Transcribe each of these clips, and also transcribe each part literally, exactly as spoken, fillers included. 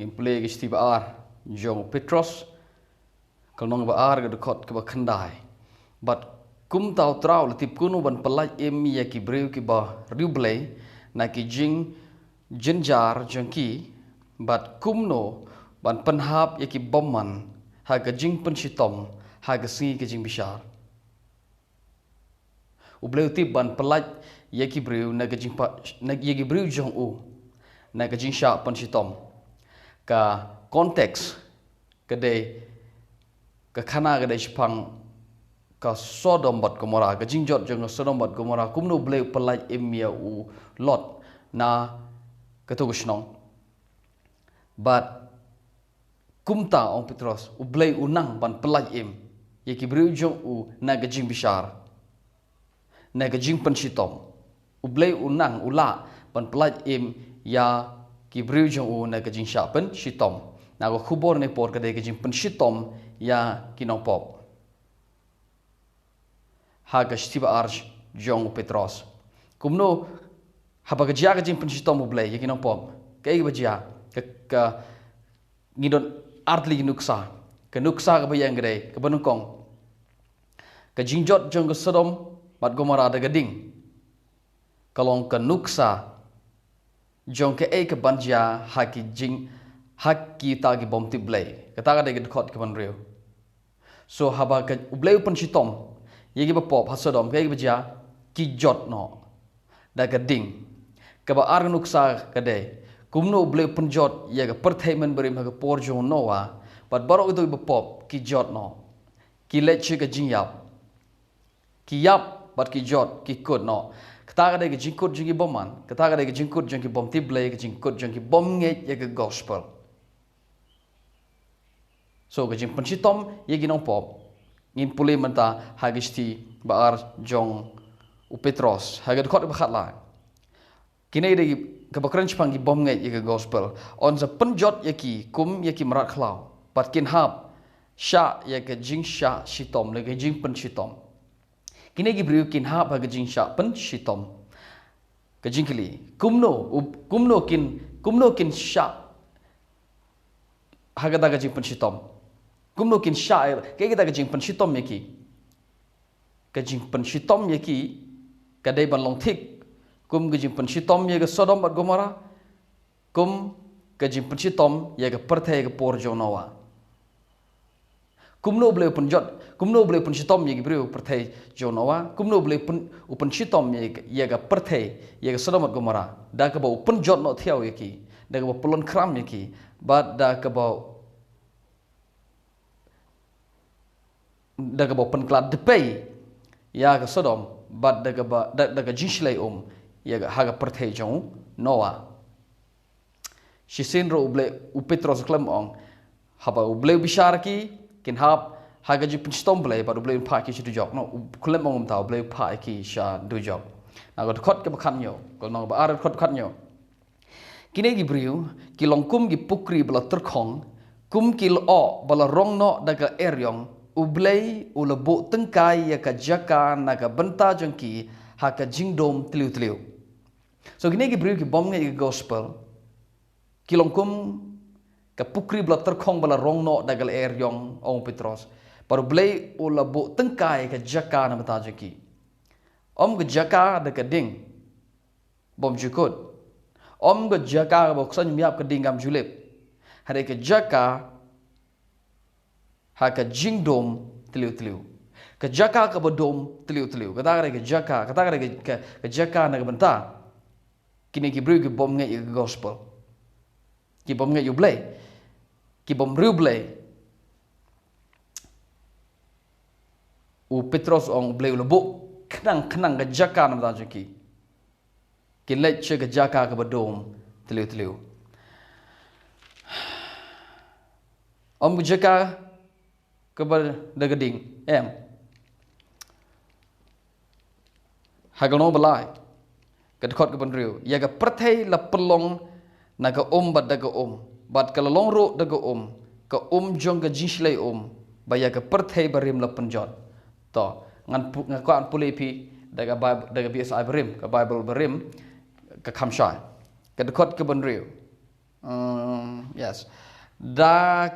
Ngin pule ka shithi ba ar jong u Petros, ka lynnong ba ar, ka dkhot kaba khyndai. Bad kumta U Trai u la tip kumno ban pyllait im ïa ki briew kiba riewblei na ki jingjynjar jong ki, bad kumno ban pynhap ïa ki bymman ha ka jingpynshitom ha ka sngi ka jingbishar. U Blei u tip ban pyllait ïa ki briew na ka jingpa-, na, ïa ki briew jong u na ka jingshah pynshitom. Ka context ka dei, ka khana ka dei shaphang ka Sodom bad Gomorrah, ka jingjot jong ka Sodom bad Gomorrah, kumno U Blei u pyllait im ïa u Lot na kato ka shnong. Bad kumta, ong Petros, U Blei u nang ban pyllait im ïa ki briew jong u na ka jingbishar, na ka jingpynshitom. U Blei u nang, u lah ban pyllait im ïa ki briew jong u na ka jingshah pynshitom. Na ka khubor ne por ka dei ka jingpynshitom ïa ki nongpop. Ha ka shithi ba ar jong u Petros. Kumno, haba ka jia ka jingpynshitom U Blei ïa ki nongpop, kaei kaba jia? Ka, ka, ngi don ar tylli ki nuksa. Ka nuksa kaba ïeng ka dei kaba nyngkong, ka jingjot jong ka Sodom bad Gomorrah da ka ding ka long ka nuksa jong kaei kaban jia ha ki jing, ha kita ki bym tip Blei. Kata ka dei ka dkhot kaba hynriew. So haba ka U Blei u pynshitom ïa kiba pop ha Sodom, kaei kaba jia? Ki jot noh da ka ding. Kaba ar ka nuksa ka dei kumno U Blei u pynjot ïa ka pyrthei mynbarim ha ka por jong u Noah, bad baroh kito kiba pop ki jot noh. Ki leit sha ka jingïap. Ki ïap bad ki jot, ki kut noh. Kata ka dei ka jingkut jong ki bymman, kata ka dei ka jingkut jong ki bym tip Blei, ka jingkut jong ki bym ngeit ïa ka gospel. So ka jingpynshitom ïa ki nongpop, ngin pule mynta ha ka shithi ba ar jong u Petros, ha ka dkhot ba khatlai. Kine dei kaba kren shaphang ki bym ngeit ïa ka gospel. Yn sa pynjot ïa ki kum ïa ki mrad khlaw, bad kin hap shah ïa ka jingshah shitom, lane ka jingpynshitom. Kine ki briew kin hap ha ka jingshah pynshitom. Ka jingkylli, kumno, u-, kumno kin, kumno kin shah ha kata ka jingpynshitom? Kumno kin shah, kaei kata ka jingpynshitom ïa ki? Ka jingpynshitom ïa ki ka dei ban long thik kum ka jingpynshitom ïa ka Sodom bad Gomorrah, kum ka jingpynshitom ïa ka pyrthei ka por jong u Noah. Kumno U Blei u pynjot, kumno U Blei u pynshitom ïa ki briew pyrthei jong u Noah, kumno U Blei u pyn-, u pynshitom ïa ka, ïa ka pyrthei, ïa ka Sodom bad Gomorrah, da kaba u pynjot noh thiaw ïa ki, da kaba u pyllun khram ïa ki, bad da kaba, da kaba u pynkylla dpei ïa ka Sodom, bad da kaba, da, da ka jingshlei um ïa ka, ha ka pyrthei jong u Noah. Shisien ruh U Blei, u Petros u khlem ong, haba U Blei u bishar ki, kin hap ha ka jingpynshitom Blei, bad U Blei un phah ki sha dujok. No, u khlem ong kumta, U Blei u phah ki sha dujok. Na ka dkhot kaba khathynñiew, ka lynnong ba ar, dkhot khathynñiew. Kine ki briew ki long kum ki pukri ba la tyrkhong, kum ki lyoh ba la rong noh da ka eriong. U Blei u la buh tyngkai ïa ka jaka na ka bynta jong ki ha ka jingdum tliw tliw. So kine ki briew ki bym ngeit ïa ka gospel ki long kum ka pukri ba la tyrkhong ba la rong noh da ka eriong, ong u Petros. Bad U Blei u la buh tyngkai ïa ka jaka na bynta jong ki. Ym ka jaka da ka ding bym ju kut. Ym ka jaka kaba u ksein um ïap, ka ding kam ju lip. Hynrei ka jaka ha ka jingdum tliw tliw. Ka jaka kaba dum tliw tliw. Kata ka dei ka jaka, kata ka dei ka, ka, ka jaka na ka bynta kine ki briew ki bym ngeit ïa ka gospel, ki bym ngeit ïa U Blei, ki bym riewblei. U Petros u ong U Blei u la buh khnang khnang ka jaka na bynta jong ki. Kin leit sha ka jaka kaba dum tliw tliw. Ym ka jaka kaba da ka ding, em. Ha ka lynnong ba lai, ka dkhot kaba hynriew, ïa ka pyrthei la pynlong na ka um bad da ka um, bad ka la long ruh da ka um, ka um jong ka jingshlei um, ba ïa ka pyrthei barim la pynjot. To, ngan pu-, nga kwah ngan pule ïa phi da ka Bib-, da ka B S I barim, ka Baibl barim, ka kham shai. Ka dkhot kaba hynriew. Em, Yes. Da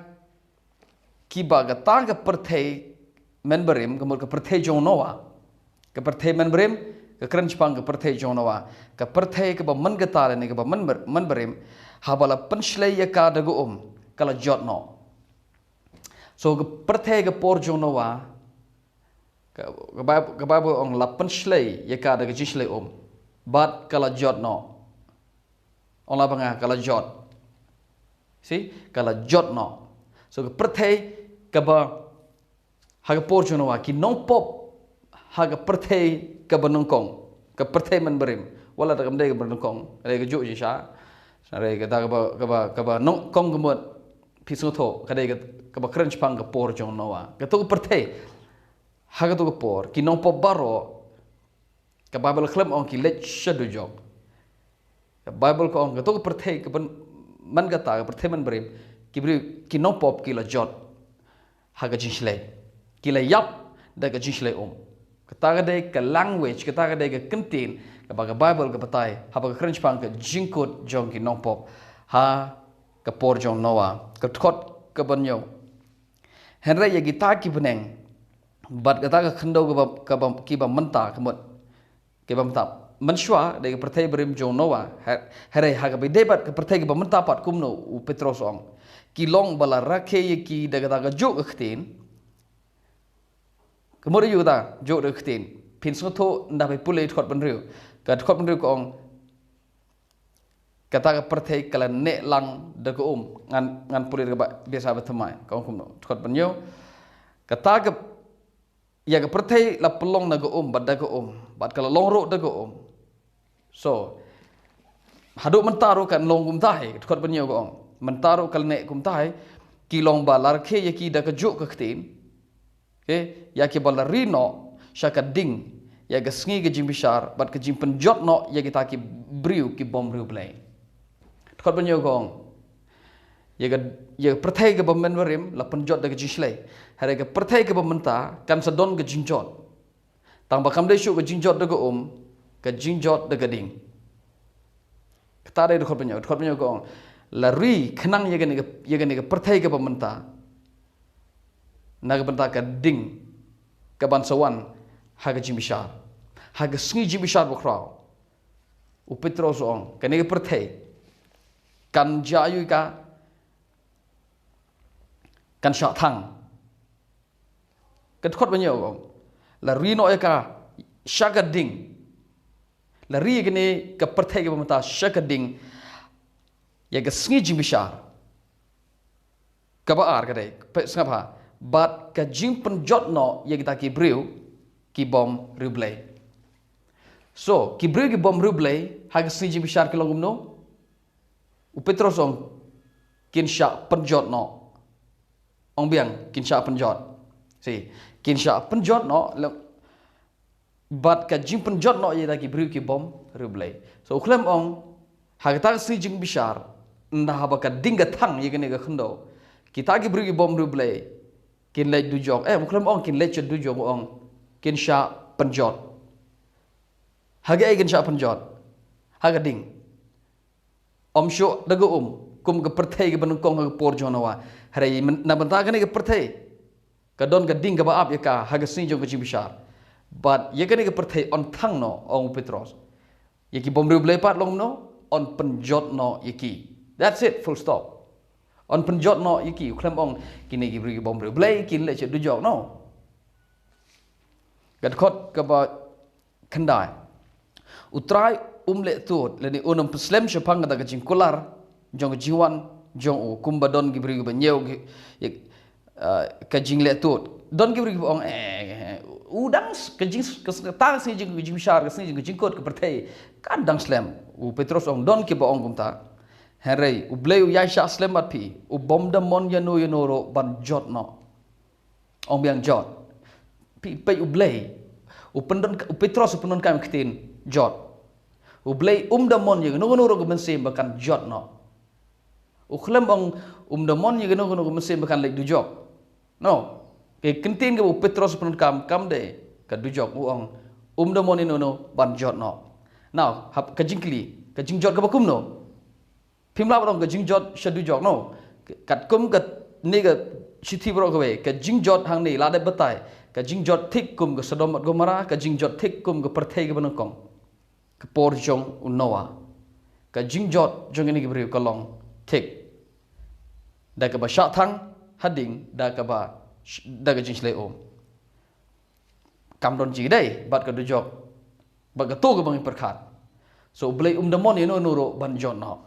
kiba kata ka pyrthei mynbarim, ka mut ka pyrthei jong Noah. Ka pyrthei mynbarim, ka kren shaphang ka pyrthei jong Noah. Ka pyrthei kaba mynta lane kaba mynbar-, mynbarim, haba la pynshlei ïa ka da ka um, ka la jot noh. So ka pyrthei ka por jong Noah, ka, ka Bib-, ka Bible ong la pynshlei ïa ka da ka jingshlei um. Bad ka la jot noh. Ong la ba nga ka la jot. See, ka la jot noh. So ka pyrthei kaba ha ka por jong Noah, ki nongpop ha ka pyrthei kaba nyngkong, ka pyrthei mynbarim. Wat la da kam dei kaba nyngkong, ka dei kajuh jingshisha. Hynrei kata kaba, kaba, kaba nyngkong ka mut, phi sngewthuh, ka dei ka, kaba kren shaphang ka por jong Noah. Kato ka pyrthei, ha kato ka por, ki nongpop baroh, ka Bible khlem ong ki leit sha dujok. Ka Bible ka ong kato ka pyrthei kaba mynta, ka pyrthei mynbarim, ki briew, ki nongpop ki la jot ha ka jingshlei. Ki la ïap da ka jingshlei um. Kata ka dei ka language, kata ka dei ka kyntien kaba ka Bible ka batai haba ka kren shaphang ka jingkut jong ki nongpop ha ka por jong Noah. Ka dkhot kaba hynñiew. Hynrei ïa kita ki bneng bad kata ka khyndew kaba, kaba, kiba mynta, ka mut, kiba mynta, mynshuwa dei ka pyrthei barim jong Noah. Hy-, hynrei ha kaba ïadei bad ka pyrthei kaba mynta pat kumno, u Petros u ong, ki long ba la rakhe ïa ki da kata kajuh ka ktien. Ka mut aïu kata kajuh ka ktien? Phin sngewthuh ynda phi pule dkhot ba hynriew. Ka dkhot ba hynriew ka ong, kata ka pyrthei ka la neh lang da ka um. Ngan, ngan pule da kaba biasa ba thymmai. Ka ong kumno, dkhot ba hynñiew. Kata ka, ïa ka pyrthei la pynlong na ka um, bad da ka um, bad ka la long ruh da ka um. So, haduh mynta ruh kan long kumta hi, dkhot ba hynñiew ka ong. Mynta ruh ka la neh kumta hi, ki long ba la rakhe ïa ki da kajuh ka ktien. Okay? Ïa kiba la ri noh sha ka ding ïa ka sngi ka jingbishar, bad ka jingpynjot noh ïa kita ki briew ki bym riewblei. Dkhot ba hynñiew ka ong, ïa ka, ïa ka pyrthei kaba mynbarim la pynjot da ka jingshlei. Hynrei ka pyrthei kaba mynta kan sa don ka jingjot. Tang ba kam dei shuh ka jingjot da ka um, ka jingjot da ka ding. Kata dei dkhot ba hynñiew, dkhot ba hynñiew ka ong, la ri khnang ïa kane ka, ïa kane ka pyrthei kaba mynta, na ka bynta ka ding kaban sa wan ha ka jingbishar, ha ka sngi jingbishar bakhraw. U Petros u ong, kane ka pyrthei kan jia ïa ka, kan shah thang. Ka dkhot ba hynñiew ka ong, la ri noh ïa ka sha ka ding. La ri ïa kane ka pyrthei kaba mynta sha ka ding, ïa ka sngi jingbishar kaba ar ka dei, peit sngap ha, bad ka jingpynjot noh ïa kita ki briew ki bym riewblei. So ki briew ki bym riewblei ha ka sngi jingbishar ki long kumno? U Petros u ong, kin shah pynjot noh. Ong biang, kin shah pynjot. See, kin shah pynjot noh, le-, bad ka jingpynjot noh ïa kita ki briew ki bym riewblei. So u khlem ong, ha kata ka sngi jingbishar, ynda haba ka ding ka thang ïa kane ka khyndew, kita ki briew ki bym riewblei kin leit dujok. Eh, u khlem ong kin leit sha dujok, u ong kin shah pynjot. Ha kaei kin shah pynjot? Ha ka ding. Ym shuh da ka um, kum ka pyrthei kaba nyngkong ha ka por jong Noah. Hynrei myn-, na bynta kane ka pyrthei, ka don ka ding kaba ap ïa ka ha ka sngi jong ka jingbishar. Bad ïa kane ka pyrthei yn thang noh, ong u Petros. Ïa ki bym riewblei pat long kumno, yn pynjot noh ïa ki. That's it, full stop. Yn pynjot noh ïa ki, u khlem ong kine ki briew ki bym riewblei kin leit sha dujok, no. Ka dkhot kaba khyndai. U Trai um leh tud, lane un ym pynslem shaphang kata ka jingkular jong ka jingwan jong u, kumba don ki briew kiba ñiew ki, ïa, ah, ka jingleh tud. Don ki briew kiba ong, eh, u dang s-, ka jing s-, ka s-, kata ka sngi jing, ka jingbishar, ka sngi jing, ka jingkut ka pyrthei kan dang slem. U Petros ong, don kiba ong kumta. Hynrei U Blei u ïaishah slem bad phi, u bym da mon ïano ïano ruh ban jot noh. Ong biang jot. Phi, peit U Blei. U pyndon, u Petros u pyndonkam ktien jot. U Blei um da mon ïa kano kano ruh ka mynsiem ba kan jot noh. U khlem ong um da mon ïa kano kano ka mynsiem ba kan leit dujok. No. Ka ktien kaba u Petros u pyndonkam kam dei ka dujok, u ong um da mon ïano ïano ban jot noh. Now, hap ka jingkylli, ka jingjot kaba kumno? Phim lah ban ong ka jingjot sha dujok, no. Katkum kane ka shithi baroh kawei, ka jingjot hangne la dep batai, ka jingjot thik kum ka Sodom bad Gomorrah, ka jingjot thik kum ka pyrthei kaba nyngkong, ka por jong u Noah. Ka jingjot jong kine ki briew ka long thik da kaba shah thang, hadien da kaba, da ka jingshlei um. Kam don jingïadei bad ka dujok, bad kato kaba ngi pyrkhat. So U Blei um da mon ïano ïano ruh ban jot noh.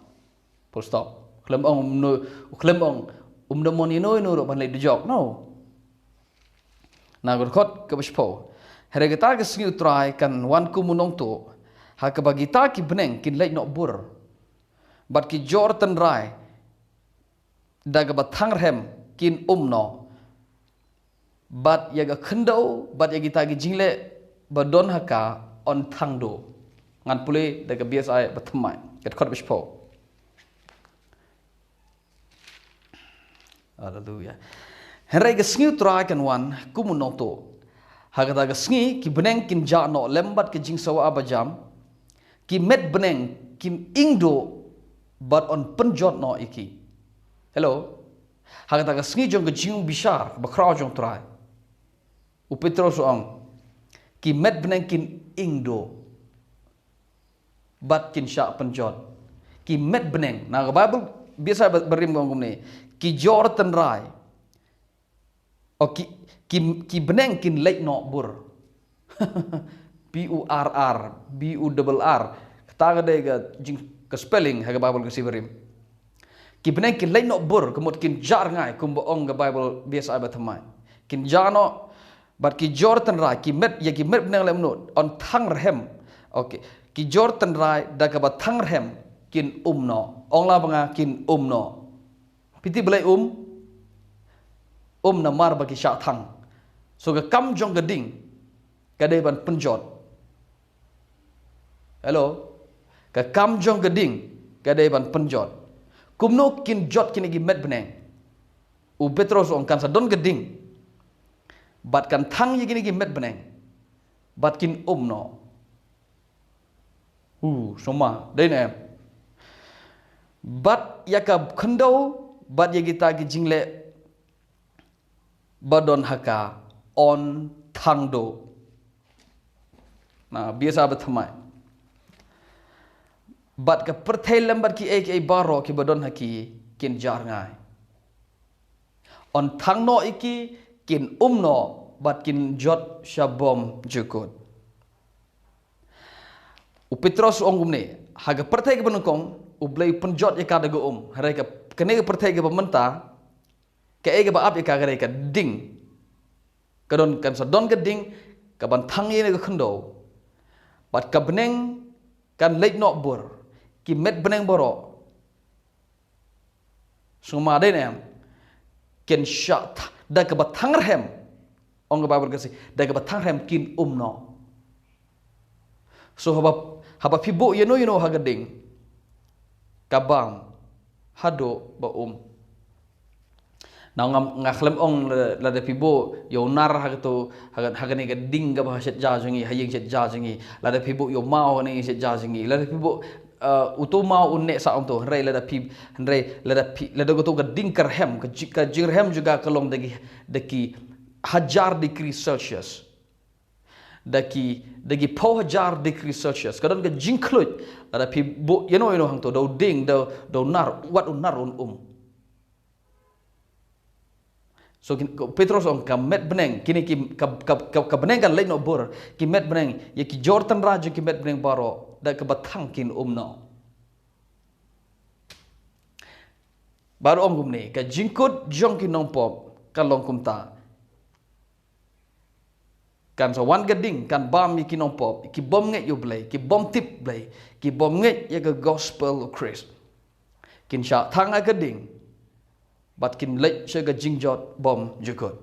Full stop. Khlem ong um no, khlem ong um da mon ïano ïano ruh ban leit dujok, no. Na ka dkhot kaba shiphew: Hynrei kata ka sngi U Trai kan wan kum u nongtuh, ha kaba kita ki bneng kin leit noh bur, bad ki jor tynrai da kaba thang rhem kin um noh, bad ïa ka khyndew bad ïa kita ki jingleh ba don ha ka yn thang duh. Ngan pule da ka B S I ba thymmai, ka dkhot ba shiphew. Haleluya. Hynrei ka sngi U Trai kan wan kum u nongtuh. Ha kata ka sngi ki bneng kin jah noh lem bad ka jingsawa ba jam. Ki met bneng kin ing duh bad yn pynjot noh ïa ki. Hello. Ha kata ka sngi jong ka jingbishar ba khraw jong U Trai, u Petros u ong, ki met bneng kin ing duh bad kin shah pynjot. Ki met bneng. Na ka Baibl biasa ba-, ba rim ka ong kumne, ki jor tynrai. O ki, ki, ki bneng kin leit noh bur. B U R R, B U double R. Kata ka dei ka jing, ka spelling ha ka Baibl ka Sephardim. Ki bneng kin leit noh bur, ka mut kin jah rngai, kumba ong ka Baibl B S I ba thymmai. Kin jah noh, bad ki jor tynrai, ki met, ïa ki met bneng lem nud, yn thang rhem. Okay. Ki jor tynrai da kaba thang rhem kin um noh. Ong la ba nga kin um noh. Phi tip balei um? Um namar ba ki shah thang. So ka kam jong ka ding ka dei ban pynjot. Hello? Ka kam jong ka ding ka dei ban pynjot. Kumno kin jot kine ki met bneng? U Petros u ong kan sa don ka ding, bad kan thang ïa kine ki met bneng, bad kin um noh. U, sngewma, dei ne em? Bad ïa ka khyndew, bad ïa kita ki jingleh ba don ha ka, yn thang duh. Na, B S I ba thymmai. Bad ka pyrthei lem bad kiei kiei baroh kiba don ha ki kin jah rngai. Yn thang noh ïa ki, kin um noh, bad kin jot sha bymjukut. U Petros u ong kumne, ha ka pyrthei kaba nyngkong, U Blei u pynjot ïa ka da ka um. Hynrei ka, kane ka pyrthei kaba mynta, kaei kaba ap ïa ka ka dei ka ding. Ka don, kan sa don ka ding kaban thang ïa ka khyndew. Bad ka bneng kan leit noh bur. Ki met bneng baroh, sngewma, dei ne em? Kin shah th-, da kaba thang rhem. Ong ka Baibl ka sngi, da kaba thang rhem kin um noh. So haba, haba phi buh ïano ïano ha ka ding, ka bam haduh ba um. Na nga, nga khlem ong la, lada phi buh ïa u nar ha kato, ha ka, ha kane ka ding kaba ha shet ja jong ngi, ha ïing shet ja jong ngi. Lada phi buh ïa u maw ha kane shet ja jong ngi. Lada phi buh, uh, uto u maw un neh sah hangto, hynrei lada phi, hynrei lada phi, lada kato ka ding ka rhem, ka ji-, ka jingrhem jong ka ka long da ki, da ki hajar degree Celsius. Da ki, da ki phew hajar degree Celsius. Ka don ka jingkhluit. Lada phi buh ïano ïano hangto, da u ding, da, da u nar, wat u nar un um. So kin, ka Petros ong ka met bneng, kine ki ka, ka, ka, ka bneng kan leit noh bur, ki met bneng, ïa ki jor tynrai jong ki met bneng baroh, da kaba thang kin um noh. Bad u ong kumne, ka jingkut jong ki nongpop ka long kumta. Kan sa wan ka ding, kan bam ïa ki nongpop, ki bym ngeit ïa u Blei, ki bym tip Blei, ki bym ngeit ïa ka gospel u Khrist. Kin shah thang ha ka ding, bad kin leit sha ka jingjot bymjukut.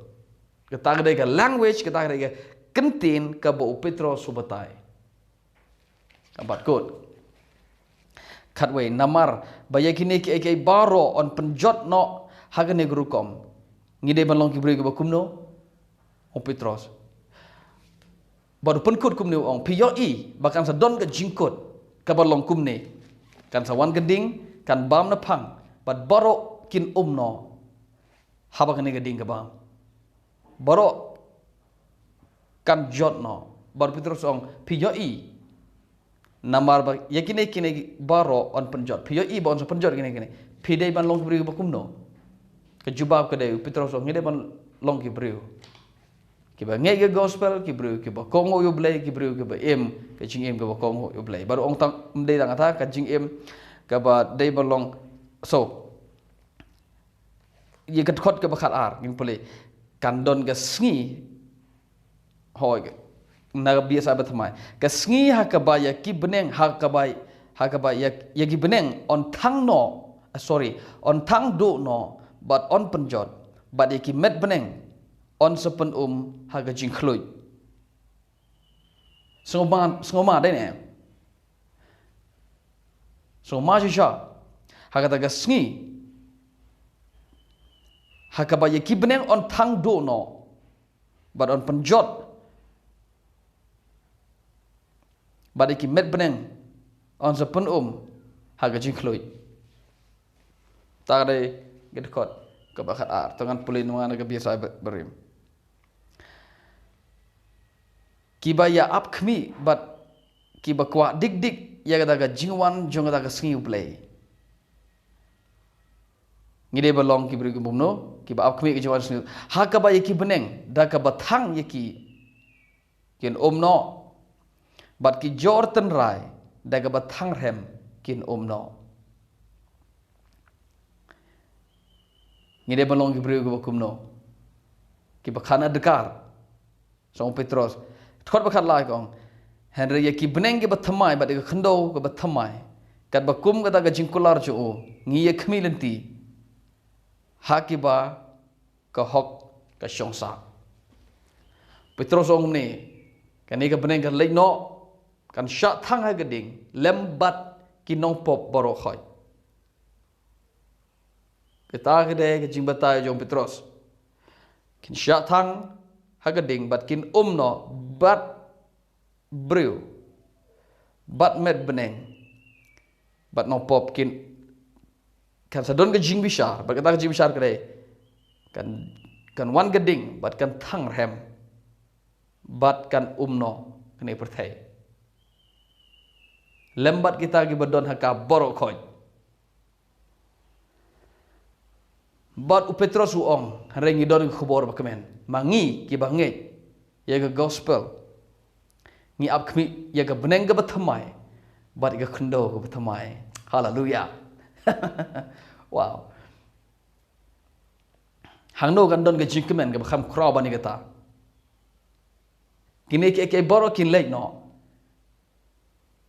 Kata ka dei ka language, kata ka dei ka kyntien kaba u Petros u batai. Ka bat kut. Khatwei, namar ba ïa kine kiei kiei baroh yn pynjot noh ha kane ka rukom, ngi dei ban long ki briew kiba kumno? U Petros. Bad u pynkut kumne u ong, phi ïohi ba kan sa don ka jingkut kaba long kumne. Kan sa wan ka ding, kan bam na phang, bad baroh kin um noh haba kane ka ding ka bam. Baroh kan jot noh. Bad u Petros u ong, phi ïohi, namar ba ïa kine kine baroh yn pynjot. Phi ïohi ba yn sa pynjot kine kine. Phi dei ban long ki briew ba kumno? Ka jubab ka dei, u Petros u ong, ngi dei ban long ki briew kiba ngeit ïa ka gospel, ki briew kiba kohnguh ïa u Blei, ki briew kiba im ka jingim kaba kohnguh ïa u Blei. Bad u ong tang, ym dei tang kata, ka jingim kaba dei ban long. So, ïa ka dkhot kaba khatar ngin pule, kan don ka sngi. Hooid, na ka bynta ba thymmai, ka sngi ha kaba ïa ki bneng, ha kaba, ha kaba ïa, ïa ki bneng yn thang noh, ah, sorry, yn thang duh noh, bad yn pynjot, bad ïa ki met bneng yn sa pynum ha ka jingkhluit. Sngewma, sngewma dei ne? Sngewma shisha ha kata ka sngi ha kaba ïa ki bneng yn thang duh noh, bad yn pynjot, bad ïa ki met bneng yn sa pynum ha ka jingkhluit. Ta ka dei ka dkhot kaba khatar. To ngan pule ngan ka bynta ba, barim. Kiba ïa ap khmih bad kiba kwah dik dik ïa kata ka jingwan jong kata ka sngi u Blei. Ngi dei ban long ki briew kiba kumno? Kiba ap khmih ka jingwan sngi. Ha kaba ïa ki bneng da kaba thang ïa ki kin um noh, bad ki jor tynrai da kaba thang rhem kin um noh. Ngi dei ban long ki briew kiba kumno? Kiba khana dkar. Song Petros, dkhot ba khatlai ka ong, hynrei ïa ki bneng kiba thymmai bad ïa ka khyndew kaba thymmai, katba kum kata ka jingkular jong u, ngi ïa khmih lynti ha kiba ka hok ka shong sah. Petros ong ne, kane ka bneng kan leit noh, kan shah thang ha ka ding lem bad ki nongpop baroh khoit. Kata ka dei ka jingbatai jong Petros. Kin shah thang ha ka ding bad kin um noh bad briew, bad met bneng, bad nongpop, kin, kan sa don ka jingbishar, bad kata ka jingbishar ka dei, kan, kan wan ka ding bad kan thang rhem, bad kan um noh kane ka pyrthei lem bad kita kiba don ha ka baroh khoit. Bad u Petros u ong, hynrei ngi don ka khubor ba kmen. Ma ngi kiba ngeit ïa ka gospel, ngi ap khmih ïa ka bneng kaba thymmai bad ïa ka khyndew kaba thymmai. Haleluya. Wow. Hangno kan don ka jingkmen kaba kham khraw ban ïa kata? Kine kiei kiei baroh kin leit noh.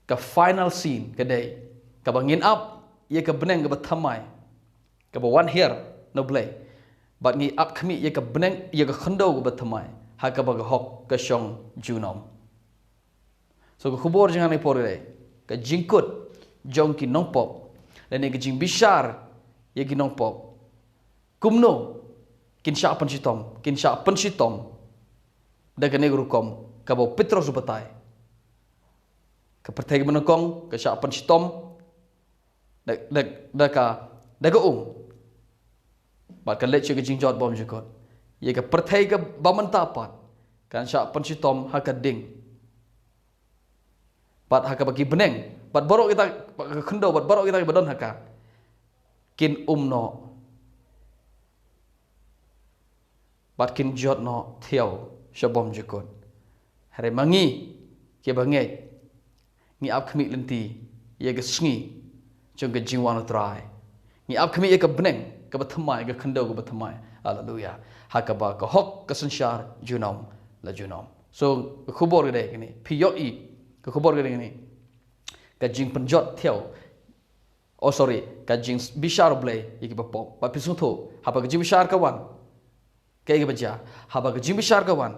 Ka final scene ka dei kaba ngin ap ïa ka bneng kaba thymmai, kaba wan hiar na u Blei, bad ngi ap khmih ïa ka bneng, ïa ka khyndew kaba thymmai ha kaba ka hok ka shong junom. So ka khubor jong nga ha kane ka por ka dei ka jingkut jong ki nongpop, lane ka jingbishar ïa ki nongpop. Kumno kin shah pynshitom, kin shah pynshitom da kane ka rukom kaba u Petros u batai. Ka pyrthei kaba nyngkong ka shah pynshitom da, da, da ka, da ka um. Bad ka leit sha ka jingjot bymjukut. Ïa ka pyrthei kaba mynta pat kan shah pynshitom ha ka ding. Bad ha kaba ki bneng, bad baroh kita, ka khyndew, bad baroh kita kiba don ha ka, kin um noh bad kin jot noh thiaw sha bymjukut. Hynrei ma ngi kiba ngeit, ngi ap khmih lynti ïa ka sngi jong ka jingwan u Trai. Ngi ap khmih ïa ka bneng kaba thymmai, ka khyndew kaba thymmai. Haleluya. Ha kaba ka hok ka synshar junom la junom. So ka khubor ka dei kane, phi ïohi, ka khubor ka dei kane. Ka jingpynjot thiaw, oh sorry, ka jingbishar u Blei ïa kiba pop. Bad phi sngewthuh, haba ka jingbishar ka wan, kaei kaba jia? Haba ka jingbishar ka wan,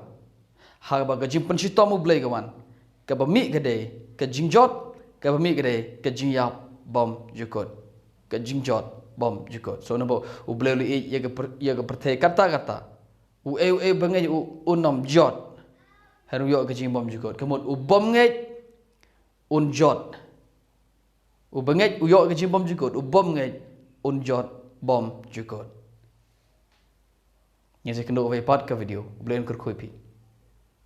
haba ka jingpynshitom u Blei ka wan, kaba mih ka dei ka jingjot, kaba mih ka dei ka jingïap bymjukut. Ka jingjot bymjukut. So naba u Blei u la ïeit ïa ka pyr-, ïa ka pyrthei katta katta, uei uei ba ngeit u, un ym jot. Hynrei u ïoh ka jingbymjukut. Ka mut u bym ngeit un jot. U bangeit u ïoh ka jingbymjukut, u bymngeit un jot bymjukut. Ngin sa ïakynduh ha kawei pat ka video. U Blei un kyrkhu ïa phi.